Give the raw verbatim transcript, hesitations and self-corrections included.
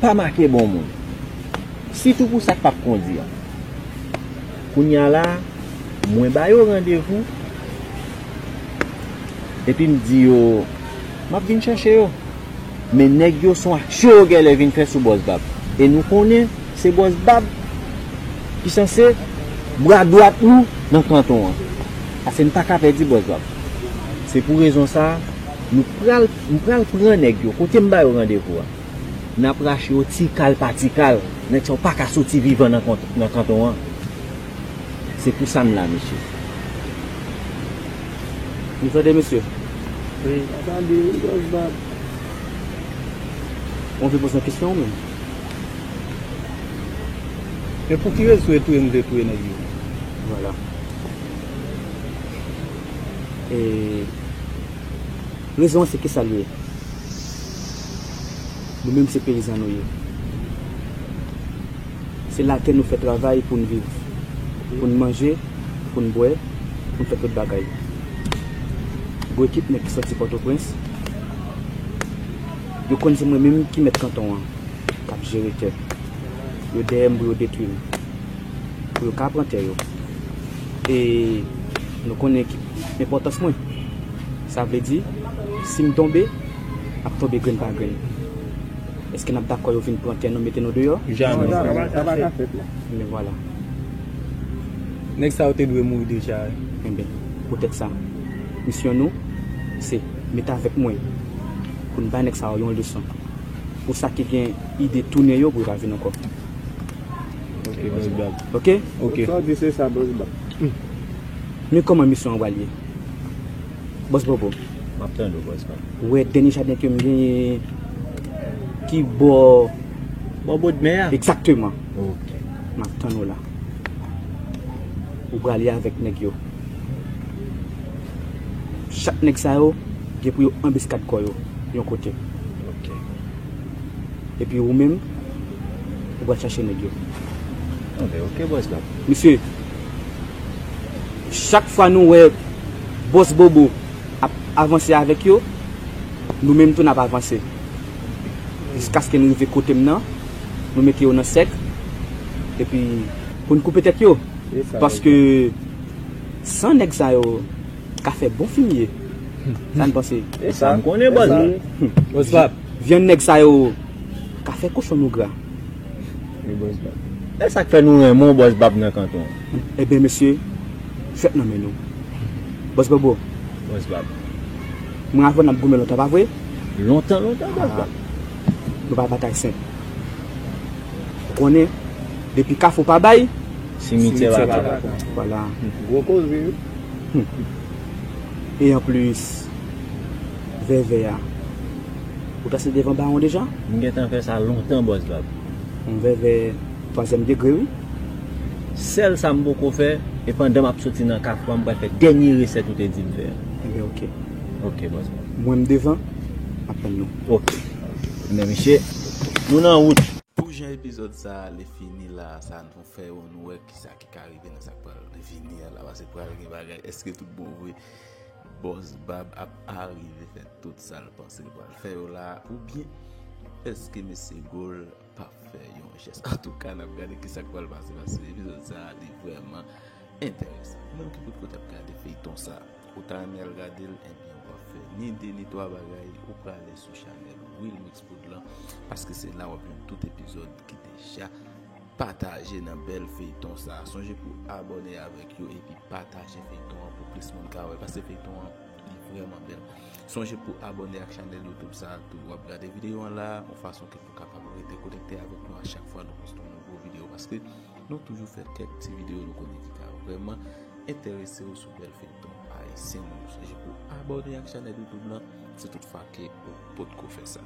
pa make bon moun. Sitou pou sa k p ap kondi an. Kounye a la, mwen ba yo randevou, epi m di yo, m ap vin chache yo. Men nèg yo se yon aksyon yo genlè vin fè sou Bòs Bab. E nou konnen se Bòs Bab ki sanse bra dwat nou nan kanton an. Paske n pa ka pèdi Bòs Bab. Se pou rezon sa a, nou pral, m pral pran nèg yo. Kote m ba yo randevou a, n ap rache yo ti kal pa ti kal. Nèg sa yo pa ka soti vivan nan kont-, nan kanton an. Se pou sa m la, mesye. Nou tande, mesye? Wi. N ap tande, wi, Bòs Bab. Ou anvi poze yon kesyon, ou menm? Men pou ki rezon e touye nou te touye nèg yo? Vwala. E rezon an se kisa l ye? Nou menm se peyizan nou ye. Se latè nou fè travay pou n viv, pou n manje, pou n bwè, pou n fè tout bagay. Gwo ekip nèg ki sòti Pòtoprens, yo konn se mwen menm ki mèt kanton an, k ap jere tè. Yo dèyè m pou yo detwi m, pou yo ka pran tè yo. E nou konnen ki enpòtans mwen. Sa vle di, si m tonbe, m ap tonbe grenn pa grenn. Èske n ap dakò yo vin pran tè nou, mete nou deyò? Jamè. Non, sa pa, sa pa ka fèt la. Men vwala. Nèg sa yo te dwe mouri deja, wi. Enben, poutèt sa, misyon nou, se met avèk mwen pou n bay nèg sa yo yon leson. Pou sa ki gen ide tounen yo, pou yo pa vin ankò. Ok, Bòs Bab. Ok? Ok. Sa w di se sa, Bòs Bab. Men kòman misyon an pral ye? Bòs Bobo. M ap tande w, Bòs Bab. Ou wè dènye jaden ke m genyen ki bò... Bò bòdmè a? Egzakteman. Ok. M ap tann ou la. Ou prale avèk nèg yo. Chak nèg sa yo gen pou yo anbiskad kò yo yon kote. Ok. Epi ou menm, ou pral chache nèg yo. Anben, ok, Bòs Bab. Mesye, chak fwa nou wè Bòs Bobo ap avanse avèk yo, nou menm tou n ap avanse. Jiskaske n rive kote m nan, nou mete yo nan sèk, epi pou n koupe tèt yo. Paske san nèg sa yo ka fè bon fimye. Sa n panse? E sa m konnen, Bòs Bab. Bòs Bab. Vyann nèg sa yo ka fè kochon nou gra. Wi, Bòs Bab. E sa k fè nou renmen w, Bòs Bab, nan kanton an? Enben, mesye, fèt nan men nou. Bòs Bobo. Bòs Bab. Mwen avè w n ap goumen lontan, pa vre? Lontan, lontan, Bòs Bab. Nou pa batay senp. Ou konnen, depi Kafou pa bay, simityè pa bay. Vwala. Gwo koze, wi. E anplis, vèvè a, ou trase devan bawon deja? M gentan fè sa lontan, Bòs Bab. Yon vèvè twazyèm degre, wi. Sèl sa m poko fè, e pandan m ap soti nan Kafou a, m pral fè dènye resèt ou te di m fè a. Enben, ok. Ok, Bòs Bab. Mwen m devan, m ap tann nou. Ok. Men, mesye, nou nan wout. Pou jan epizòd sa ale fini la, sa nou fè yo, nou wè kisa ki ka rive nan sa k pral vini an la, paske pral gen bagay. Èske tout bon vre Bòs Bab ap arive fè tout sa l panse l pral fè yo la, oubyen èske mesye Goal p ap fè yon jès? Antouka, n ap gade kisa k pral pase, paske epizòd sa a, li vrèman enteresan. Ou menm ki potko t ap gade feyton sa, ou ta renmen al gade l, ebyen, w ap fè ni de ni twa bagay, ou prale sou chanèl Wilmix Prod lan, paske se la w ap jwenn tout epizòd ki deja pataje nan bèl feyton sa. Sonje pou abòne avèk yo epi pataje feyton an pou plis moun ka wè, paske feyton an, li vrèman bèl. Sonje pou abòne ak chanèl YouTube sa a tou. W ap gade videyo an la, yon fason ke pou kapab rete konekte avèk nou a chak fwa nou poste yon nouvo videyo, paske nou toujou fè kèk ti videyo nou konnen ki ka vrèman enterese w sou bèl feyton ayisyen nou. Sonje pou abòne ak chanèl YouTube lan, si toutfwa ke ou potko fè sa.